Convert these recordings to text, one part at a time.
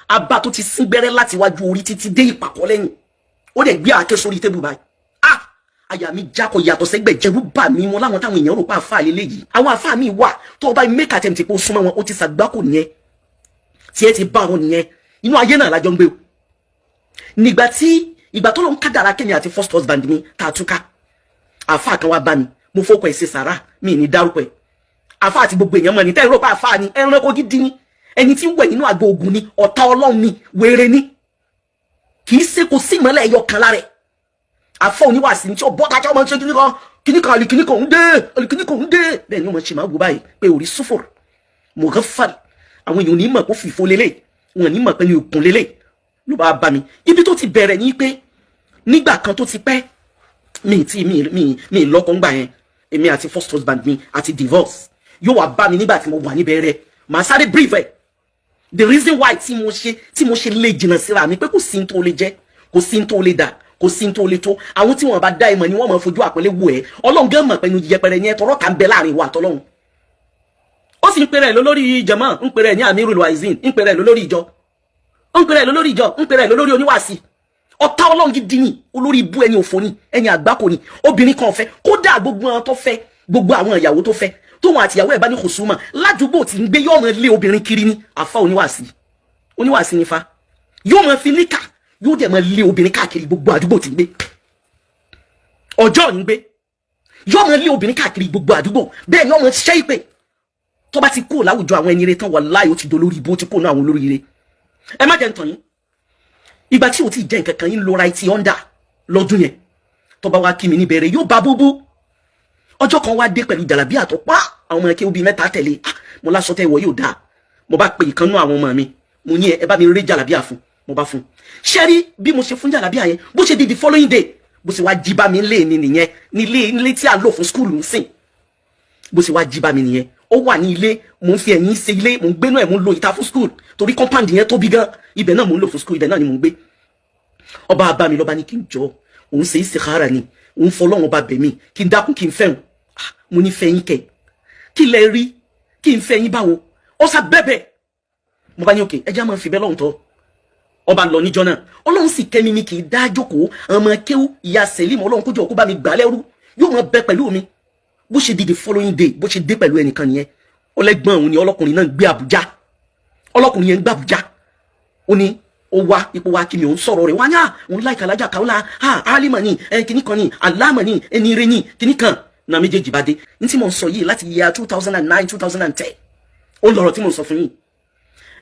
Abá tó ti sín gbẹ́rẹ́ láti wájú orí títí dé ìpàkọ́ lẹ́yìn. Ó dẹ̀ gbé àáké sórí table báyìí. Ah, àyà mi jákọ̀ yàtọ̀ sẹ́gbẹ̀ jẹ́rú bà mí. Wọn láwọn táwọn èèyàn rò pa àfa lélẹ́yìí. Àwọn àfa mi wà tó o bá make attempt pé ó súnmọ́ wọn, ó ti sàgbákò nìyẹn, tí ẹ ti bá wọn nìyẹn. Inú ayé náà lájọ ń gbé o. Nígbà tí ìgbà tó lọ ń kádàrá kémi àti first husband mi tá a túká, àfa kan wá bá mi. Mo fọkọ ẹ̀ ṣe sàrà, mi ní dárúkọ ẹ̀. Àfa àti gbogbo èèyàn mọ̀ ní tẹ́lẹ̀ rò pé àfa ni ẹranko gidi ni, ẹni tí ń wẹ̀ nínú àgbo ogun ni, ọ̀tá Ọlọ́run ni, wèrè ni, kì í ṣe kò sí ìmọ́lẹ̀ ẹyọ kan lára ẹ̀. Àfọ oníwàásí ní tí ó bọ́ta tí ó máa ń ṣe kíní kan kíní kan, àlìkíní kan ń dé, àlìkíní kan ń dé. Bẹ́ẹ̀ ni wọ́n ṣe máa wò báyìí pé orí sófòrò mọ̀gánfàl. Àwọn èèyàn ò ní mọ̀ kó fìfo lélẹ̀, wọn ní mọ̀ pé ní òkun lélẹ̀. Ló bá bá mi, ibi tó ti bẹ̀rẹ̀ ní pé nígbà kan tó ti pẹ́, mi ti mi mi mi lọ́kọ ńgbà yẹn, èmi àti first husband mi àti divorce. Yóò wá bá mi nígbà tí mo wà níbẹ̀rẹ̀. Màá sáré brief ẹ̀, the reason why tí mo ṣe lè jìnnà síra mi, pé kò sí ní tó lè jẹ́, kò sí ní tó lè dà, kò sí ní tó lè tó. Àwọn tí wọn bá dá ìmọ̀ ni wọ́n máa fojú àpẹẹlẹ wò ẹ́. Ọlọ́run gán mọ̀ pẹ̀lú yẹpẹrẹ yẹn tọrọ kà ń bẹ láàrin ìwà àtọlọ́run. Ó sì ń pèrè lólórí jama, ń pèrè ní Amirul Wazin, ń pèrè lólórí ìjọ, ń pèrè lólórí ìjọ, ń pèrè lólórí oníwàásí. Ọ̀tá Ọlọ́run gidi ni, olórí ibú, ẹni òfò ni, ẹni àgbákò ni. Obìnrin kan fẹ́ kódà, gbogbo àwọn tó fẹ́, gbogbo àwọn ìyàwó tó fẹ́, tóun àtìyàwó ẹ̀ bá ní kòsùmà ládùúgbò tí ń gbé, yóò máa lé obìnrin kiri ní. Àfa oníwàásí, oníwàásí nífa, yóò máa fi níkà, yóò dẹ̀ máa lé obìnrin káàkiri gbogbo àdúgbò tí ń gbé. Ọjọ́ ń gbé, yóò máa lé obìnrin káàkiri gbogbo àdúgbò. Bẹ́ẹ̀ ni ọmọ ṣẹ́ ìpè tó bá ti kó láwùjọ àwọn ẹni rẹ tán, wàláhì, ó ti dolórí ibú, ó ti kó náà àwọn olórí rẹ. Ẹ má jẹ́ ń tàn yín. Ìgbà tí o ti jẹ́ nǹkan kan yín, lo right under lọ́dún yẹn, tó bá wá kí mi níbẹ̀rẹ̀, yóò bá búbú. Ọjọ́ kan wá dé pẹ̀lú jàlábí àtọ́pá, àwọn ọmọ ẹ̀kẹ́ bíi mẹ́ta tẹ̀lé. Ah, mo lásọ tẹ́ ìwọ yóò dáa. Mo bá pe ìkan nú àwọn ọmọ mi, mo ní ẹ bá mi rí jàlábí àfún. Mo bá fún ṣẹ́rí. Bí mo ṣe fún jàlábí àyẹn, bó ṣe di the following day, bó ṣe wá jí bá mi lé mi nìyẹn, nílé, nílé tí a lò fún school ń sìn. Bó ṣe wá jí bá mi nìyẹn. Ó wà ní ilé, mò ń fi ẹ̀yìn ṣe ilé, mò ń gbénú ẹ̀, mò ń lo ìta fún school, torí compound yẹn tóbi gan. Ibẹ̀ náà mò ń lò fún school, ibẹ̀ náà ni mò ń gbé. Ọba bá mi lọ́ba ní kí n jọ, òun ṣe istikhara ni, òun fọlọ́run ọba bẹ̀ mí kí n dákun, kí n fẹ́hùn. Mo ní fẹ́ yín kẹ? Kí lẹ rí kí n fẹ́ yín báwo? Ó sá bẹ́bẹ̀. Mo bá ní òkè, ẹ jẹ́ àmọ́ fi bẹ́ẹ̀ lọ́hùn tọ́. Ọba lọ níjọ́ náà, Ọlọ́run sì kẹ́mi mi kì í dá jókòó. Ọmọ kéwú, ìyá Sẹ̀límù, Ọlọ́run kójọ kó bá mi gbà lẹ́rú, yóò máa bẹ pẹ̀lú mi. Bó ṣe di the following day, bó ṣe dé pẹ̀lú ẹnìkan nìyẹn. Ọlẹ́gbọ́n òun ni ọlọ́kùnrin náà ń gbé Àbújá. Ọlọ́kùnrin yẹn ń gbé Àbújá. Ó ní ó wá ipò wa kí mi, òun sọ̀rọ̀ rẹ̀ wá ní à òun láìka alájà Kaola ha alima ni ẹ kìíní kan ni alámà ni ẹni rẹ ni kìíní kan náà. Méjèèjì bá dé. Ní tí mo ń sọ yìí, láti year 2009, 2010, ó lọ̀rọ̀ tí mo ń sọ fún yín.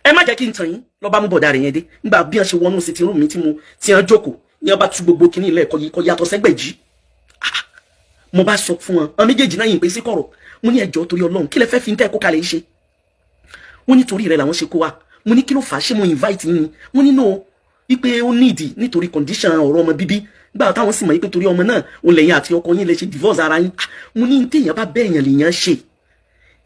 Ẹ má jẹ́ kí n tàn yín. Lọ́ bá mú bọ̀dà rẹ̀ yẹn dé. Nígbà bí wọ́n ṣe wọnú sí ti rú mi tí mo ti hàn jókòó ní, wọ́n bá tú gbogbo kìíní ilẹ̀ ẹ̀kọ́ yìí kọ́ yàtọ̀ sẹ́gbẹ̀jì. Mo bá sọ fún wọn, àwọn méjèèjì náà yìí pé sí kọ̀rọ̀. Mo ní ẹjọ́, torí Ọlọ́run, kí lẹ fẹ́ fi ń tẹ́ kó kalẹ̀ ṣe? Wọ́n nítorí rẹ̀ làwọn ṣe kó wa. Mo ní kí ló fà á? Ṣé mo invite yín? Wọ́n ní no, wípé ó nídìí nítorí condition ọ̀rọ̀ ọmọ bíbí gbà táwọn sì mọ̀ wípé torí ọmọ náà òun lẹ́yìn àti ọkọ yín lè ṣe divorce ara yín. Mo ní téèyàn bá bẹ́ẹ̀yàn lèèyàn ṣe.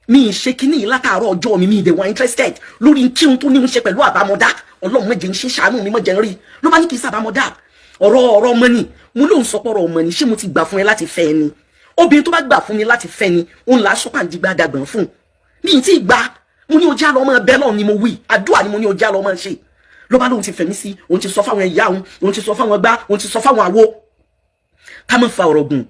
Mi ì ṣe kíní yìí látàárọ̀ ọjọ́ mi. Mi ì dẹ̀ wá interested lórí kí n tó ní ń ṣe pẹ̀lú àbámọ́dá. Ọlọ́run má jẹ́ ń ṣe, ṣàánú mi, má jẹ́ ń rí. Ló bá ní kí n sábàámọ́dá ọ̀rọ̀ ọmọ ni. Mo lóun sọ pọ̀rọ̀ ọmọ ni. Ṣé mo ti gbà fún ẹ láti fẹ́ ẹ ni? Obìnrin tó bá gbà fún mi láti fẹ́ ni òun là á sọ́pà ń digbá dàgbọ̀n fún mi ì tí ì gbà. Mo ní ojú àlọ́ ọmọ bẹ́ẹ̀ náà ni mo wí, àdúrà ni mo ní ojú àlọ́ ọmọ ṣe. Ló bá lóun ti fẹ̀mí sí, òun ti sọ fáwọn ìyá òun, òun ti sọ fáwọn gbá, òun ti sọ fáwọn àwo. Ká má fa ọ̀rọ̀ gùn,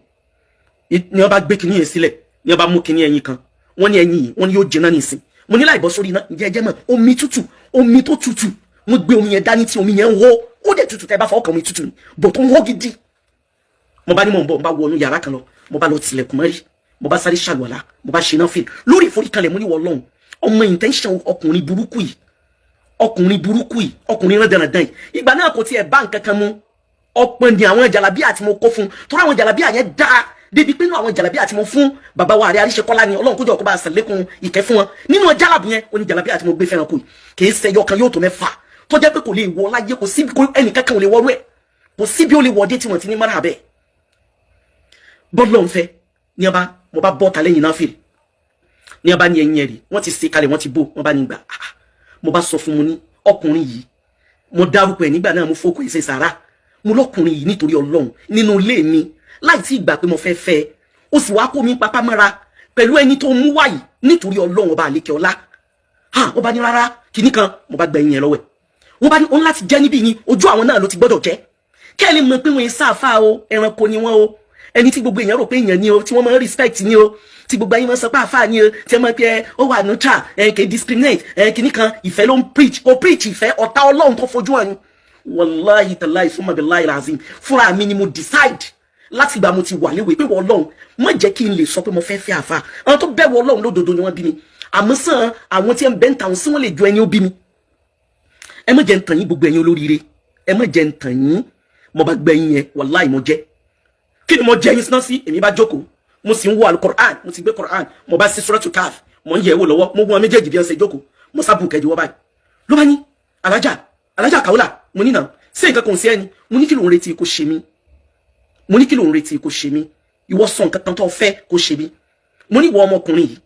ni wọ́n bá gbé kinní yẹn sílẹ̀, ni wọ́n bá mú kinní ẹyin kan. Wọ́n ní ẹyin yìí, wọ́n ní yóò jiná nísìn. Mo ní láì bọ́ sórí iná, ǹjẹ́ ẹ jẹ́ mọ̀ omi tútù, omi tó tútù, wọ́n gbé omi yẹn dání tí omi yẹn ń hó. Ó dẹ̀ tútù, tẹ́ bá fọwọ́ kàn, omi tútù ni bọ̀ tó ń hó gidi. Mo bá ní mò ń bọ̀. Mo bá wọnú yàrá kan lọ, mo bá lọ tilẹ̀kùn mọ́rí, mo bá sáré ṣàlùwàlá, mo bá ṣe náà fìlì lórí ìforíkalẹ̀. Mo ní wọ Ọlọ́run, ọmọ intention ọkùnrin burúkú yìí, ọkùnrin burúkú yìí, ọkùnrin rán dandan yìí. Ìgbà náà kò tiẹ̀ bá nǹkan kan mu. Ọ̀pọ̀ ni àwọn jàlábíà tí mo kó fún, torí àwọn jàlábíà yẹn dáa débi pé nínú àwọn jàlábíà tí mo fún bàbá wa àrẹ Àríṣekọ́lá ni, Ọlọ́run kójọ kó bá ṣàlékún ìkẹ́ fún wọn, nínú jálàbù yẹn ó ní jàlábíà tí mo gbé fẹ́ràn kù yìí, kì í ṣẹyọ kan, yóò tó mẹ́fà, tó jẹ́ pé kò lè wọ láyé, kò sí ẹnìkankan ò lè wọrú ẹ̀, kò sí bí ó lè wọdé tí wọ́n ti ní mara bẹ́ẹ̀. Bọ́ọ̀lù ọ̀nfẹ́ ní ọba, mo bá bọ́ ta lẹ́yìn náà fèrè ní ọba ní ẹyin ẹ̀rí, wọ́n ti ṣe kalẹ̀, wọ́n ti bò, wọ́n bá ní gbà. Mo bá sọ fún mo ní ọkùnrin yìí, mo dárúkọ ẹ̀ nígbà náà, mo fọkọ ẹ̀ ṣe sàrà. Mo lọ́kùnrin yìí, nítorí Ọlọ́run, nínú ilé mi, láì tí ìgbà pé mo fẹ́ fẹ́, ó sì wá kó mi papá mọ́ra pẹ̀lú ẹni tó mú wáyìí, nítorí Ọlọ́run ọba àlékè ọlá. Ha, ó bá ní rárá, kìíní kan. Mo bá gbẹ̀yìn yẹn lọ́wọ́ ẹ̀. Wọ́n bá ní òun láti jẹ́ níbí ni, ojú àwọn náà ló ti gbọ́dọ̀ jẹ́. Kẹ́ ẹ lè mọ̀ pé wọ́n ń sáfà o, ẹranko ni wọ́n o. Ẹni tí gbogbo èèyàn rò pé èèyàn ni o, tí wọ́n máa ń respect ni o, tí gbogbo ayé máa ń sọ pé àfáà ni o, tí ẹ máa ń pẹ́ ó wà neutral, ẹ kì í discriminate, ẹ kìíní kan, ìfẹ́ ló ń preach. Kò preach ìfẹ́, ọ̀tá Ọlọ́run tó fojú hàn ni. Wàláhì tàláhì, summa billahi lazim, fúnra mi ni mo decide láti ìgbà mo ti wà léwe pé wọ́n Ọlọ́run má jẹ́ kí n lè sọ pé mo fẹ́ fẹ́ àfa. Àwọn tó bẹ̀rù Ọlọ́run lódodo ni wọ́n bí mi, àmọ́ sàn àwọn tí ń bẹ́ ń tàwọn sí wọ́n lè ju ẹni ó bí mi. Ẹ má jẹ́ ń tàn yín, gbogbo ẹ̀yin olóríire, ẹ má jẹ́ ń tàn yín. Mo bá gbẹ̀yìn yẹn, wàláhì mo jẹ́. Kí ni mo jẹ́ yín sinna sí? Èmi bá jókòó, mo sì ń wo alukoran, mo sì gbé Koran, mo bá sí Suratu Kaf, mo ń yẹ̀ wò lọ́wọ́. Mo wọ́n méjèèjì bí wọ́n ṣe jókòó, mo sábù kẹjọ wọ́ báyìí. Ló bá ní, "Alájà, Alájà Kàwọ́là." Mo ní, "Nà ṣé nǹkan kan ò sí ẹni?" Mo ní, "Kí ló ń retí kó ṣe mí?" Mo ní, "Kí ló ń retí kó ṣe mí? Ìwọ sọ nǹkan kan tó fẹ́ kó ṣe mí." Mo ní, "Ìwọ ọmọkùnrin yìí,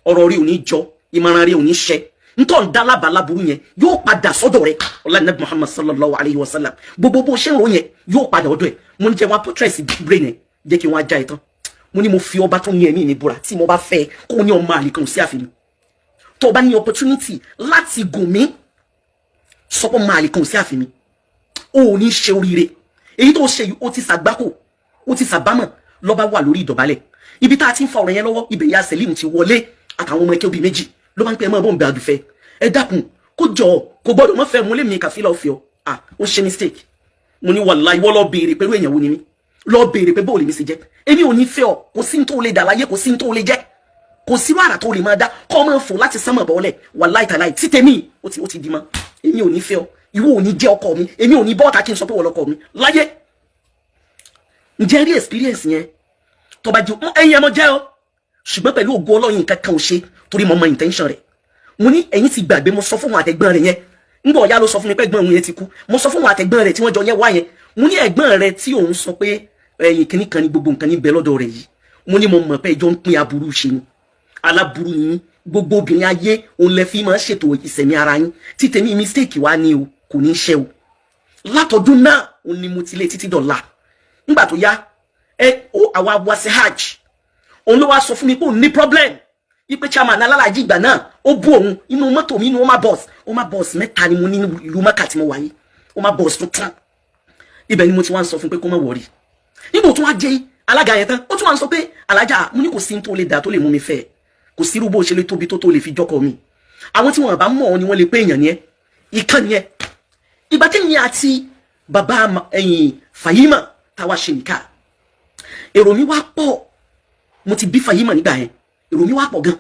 ọ̀rọ̀ rí ò ní jọ, ìmọ̀ràn rí ò ní ṣẹ. Ntọ́ ń dá lábàá burú yẹn yóò padà sọ́dọ̀ rẹ̀. Ọlá Nabi Muhammad sallallahu alayhi wa sallam, gbogbo bó ṣe ń ro yẹn yóò padà ọ̀dọ̀ ẹ̀." Mo ní, "Jẹ́ wọn portrait brain ẹ̀, jẹ́ kí wọ́n á já ẹ̀ tán." Mo ní, "Mo fi ọba tó ní ẹ̀mí mi búra, tí mo bá fẹ́ kó ní ọmọ àlè kan sí àfihàn, tó o bá ní opportunity láti gùn mí, sọpọ́ ọmọ àlè kan sí àfihàn, o ò ní ṣe oríire. Èyí tó ṣe yìí, ó ti ṣàgbákò, ó ti ṣàbámọ̀." Lọ́ba wà lórí ìdọ̀bálẹ̀ ibi tá a ti ń fa ọ̀rọ̀ yẹn lọ́wọ́, ibẹ̀ ya Selim ti wọlé àtàwọn ọmọ ẹkẹ́ òbí méjì. Ló bá ń pẹ́, "Ẹ máa bọ̀ ń bẹ àdùfẹ́, ẹ dákun, kó jọ, kò gbọ́dọ̀ mọ́ fẹ́ mú lé mi kàfílà ọ̀fẹ́ ọ." Ah, ó ṣe mistake. Mo ní, "Wàláhì, ìwọ lọ béèrè pẹ̀lú èèyàn wo ni mí, lọ béèrè pé bóòlù mi sì jẹ́. Èmi ò ní fẹ́ ọ. Kò sí ní tó lè dà láyé, kò sí ní tó lè jẹ́, kò sí wàrà tó lè máa dá kọ́ ọmọ fò láti sánmọ̀ bọ́ọ̀lẹ̀. Wàláhì tàláhì, tí tèmi ó ti di mọ́. Èmi ò ní fẹ́ ọ, ìwọ ò ní jẹ́ ọkọ mi, èmi ò ní bọ́ọ̀tà kí n sọ pé wọ́n lọ́kọ mi láyé." Ǹjẹ́ rí experience yẹn tó bá jẹ́ ẹ̀yin ẹ̀ mọ́ jẹ́ ọ, ṣùgbọ́n pẹ̀lú ògo Ọlọ́yin nǹkan kan ò ṣe, torí mo mọ intention rẹ̀. Mo ní, "Ẹ̀yin ti gbàgbé, mo sọ fún wọn àtẹ̀gbọ́n rẹ̀ yẹn." Ńgbọ̀ ọ̀yá ló sọ fún mi pé ẹ̀gbọ́n òun yẹn ti kú. Mo sọ fún wọn àtẹ̀gbọ́n rẹ̀ tí wọ́n jọ yẹn wá yẹn, mo ní, "Ẹ̀gbọ́n rẹ̀ tí òun sọ pé ẹ̀yìn kìíní kan ní gbogbo nǹkan ní bẹ lọ́dọ̀ rẹ̀ yìí," mo ní, "mo mọ̀ pé ẹjọ́ ń pín aburú ṣe ni. Aláburú ni gbogbo obìnrin ayé, òun lẹ fi máa ń ṣètò ìsẹ̀mí ara yín. Tí tèmi mistake wá ní o, kò ní í ṣe o." Látọdún náà òun ni mo ti lé títí dọ̀la. Nígbà tó yá ẹ ó àwa wá sí hajj, òun ló wá sọ fún mi pé òun ní problem ipe chairman alálàájì ìgbà náà ó bú òun inú mọ́tò mi, inú Hummer bus. Hummer bus mẹ́ta ni mo ní ìlú Mẹ́kà tí mo wà yìí, Hummer bus tuntun. Ibẹ̀ ni mo ti wá ń sọ fún pé kó má worry. Nígbà tó wá jẹ́ alága yẹn tán, ó tún wá ń sọ pé, "Alájà." Mo ní, "Kò sí tó lè dà tó lè mú mi fẹ́, kò sí irú bó ṣe lè tóbi tó lè fi jọ́kọ̀ mi. Àwọn tí wọn bá mọ̀ ọ́ ni wọ́n lè pé èèyàn ni ẹ́, ìkànnì ẹ́." Ìgbà tí mi àti bàbá ẹ̀yìn Fàyímà táwa ṣe nìka, èrò mi wá pọ̀. Mo ti bí Fàyímà nígbà yẹn, èrò mi wá pọ̀ gan.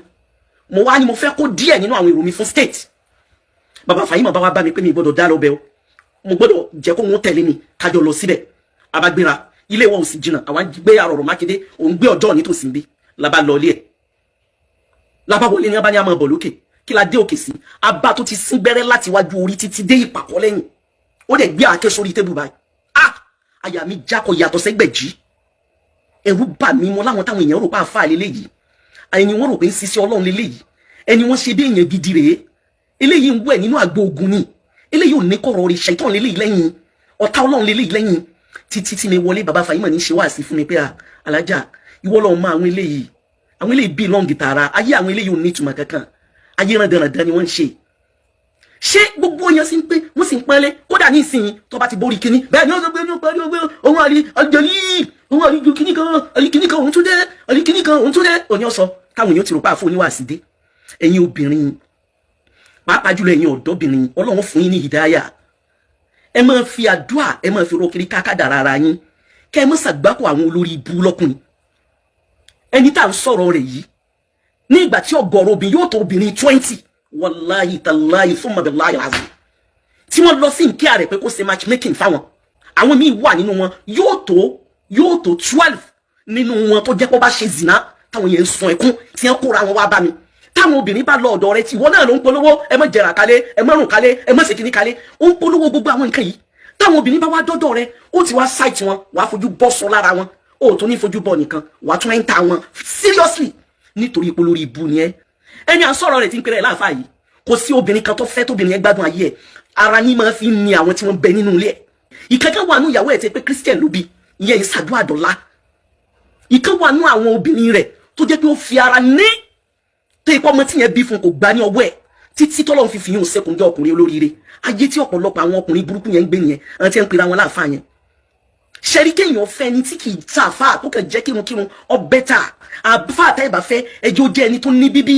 Mo wá ní mo fẹ́ kó díẹ̀ nínú àwọn èrò mi fún state. Bàbá Fàyímà bá wá bá mi pé mi gbọ́dọ̀ dá lọ́bẹ̀ o, mo gbọ́dọ̀ jẹ́ kó wọ́n tẹ̀lé mi kájọ lọ síbẹ̀. Abagbéra, ilé wọn ò sì jìnnà. Àwọn gbé àrọ̀rọ̀ Mákindé, òun gbé ọjọ́ nítòsí bí labá lọ ilé ẹ̀. Labá wọlé ní abá ní àmọ́ bọ̀ lókè. Kí la dé òkè sí? Abá tó ti sín gbẹ́rẹ́ láti wájú orí títí dé ìpàkọ́ lẹ́yìn. Ó dẹ̀ gbé àáké sórí tébù báyìí. Ah, àyà mi jákọ̀ yàtọ̀ sẹ́gbẹ̀jì, ẹ̀rù bà mí. Mọ́ láwọn táwọn èèyàn rò pa àfa lélẹ́yìí, ẹni wọ́n rò pé ń ṣiṣẹ́ Ọlọ́run lélẹ́yìí, ẹni wọ́n ṣe bí èèyàn gidi rèé, eléyìí ń wẹ̀ nínú àgbo ogun ni, eléyìí ò ní kọ̀rọ̀ rẹ̀, ṣàìtàn lélẹ́yìí lẹ́yìn, ọ̀tá Ọlọ́run lélẹ́yìí lẹ́yìn. Títí tí mi wọlé, bàbá Fàyímọ̀ ní ṣe wáàsí fún mi pé, "Alájà, ìwọ lọ́ọ́ mọ àwọn eléyìí, àwọn eléyìí bí lọ́ǹgì tààrà ayé, àwọn eléyìí ò ní ìtumọ̀ kankan, ayé rán dandan ni wọ́n ń ṣe." Ṣé gbogbo yẹn sì ń pé wọ́n sì ń pọ́nlé? Kódà ní ìsìn tó bá ti borí kinní bẹ́ẹ̀ ni ó sọ pé ní ó parí ó gbé òun àrí àjẹlí, òun àrí ju kinní kan, àrí kinní kan, òun tún dé, àrí kinní kan, òun tún dé. Òní ọ̀sọ́ táwọn èèyàn ti rò pé àfọ oníwàásí dé. Ẹ̀yin obìnrin, pàápàá jùlọ ẹ̀yin ọ̀dọ́bìnrin, Ọlọ́run fún yín ní ìdáyà. Ẹ máa fi àdúà, ẹ máa fi ro kiri kákàdàrà ara yín, kẹ́ ẹ má ṣàgbákò àwọn olórí ibú lọ́kùnrin. Ẹni tá à ń sọ̀rọ̀ rẹ̀ yìí, ní ìgbà tí ọ̀gọ̀rọ̀ obìnrin yóò tó obìnrin 20, wàláhì tàláhì, thumma billahi azim, tí wọ́n lọ sí nkí rẹ̀ pé kó ṣe matchmaking fáwọn, àwọn míì wà nínú wọn, yóò tó 12 nínú wọn tó jẹ́ pé ó bá ṣe zina, táwọn yẹn ń sun ẹkún, tí wọ́n kóra wọn wá bá mi. Táwọn obìnrin bá lọ ọ̀dọ̀ rẹ̀, tí ìwọ náà ló ń polówó, ẹ má jẹrà kálé, ẹ má rùn kálé, ẹ má ṣe kíní kálé, ó ń polówó gbogbo àwọn nǹkan yìí. Táwọn obìnrin bá wá dọ́dọ̀ rẹ̀, ó ti wá site wọn, wàá fojú bọ́ sọ lára wọn, ó tún ní fojú bọ́ nìkan, wàá tún ẹ̀ ń ta wọn seriously, nítorí ipò lórí ibu ni ẹ. Ẹni à ń sọ̀rọ̀ rẹ̀ tí ń pèrè láàfáà yìí, kò sí obìnrin kan tó fẹ́ tóbìnrin yẹn gbádùn ayé ẹ̀. Ara ní máa fi ń ni àwọn tí wọ́n bẹ nínú ilé ẹ̀. Ìkankan wà nù ìyàwó ẹ̀ tí pé Christian ló bí, ìyẹn ìsàdúrà dọ̀la. Ìkan wà nù àwọn obìnrin rẹ̀ tó jẹ́ pé ó fi ara ní tó ipò ọmọ tí yẹn bí fún kò gbá ní ọwọ́ ẹ̀. Títí tọ́lọ́run fi fìyún sẹ́kùn jẹ́ ọkùnrin olóríire. Ayé tí ọ̀pọ̀lọpọ̀ àwọn ọkùnrin burúkú yẹn ń gbé nìyẹn, àwọn tí ń pera wọn láàfáà yẹn. Ṣẹ́rí, kéèyàn fẹ́ ẹni tí kì í sàfáà, tó kàn jẹ́ kírunkírun, ọbẹ̀ tà. Àfáà tẹ́ ẹ bá fẹ́, ẹjọ́ jẹ́ ẹni tó ní bíbí.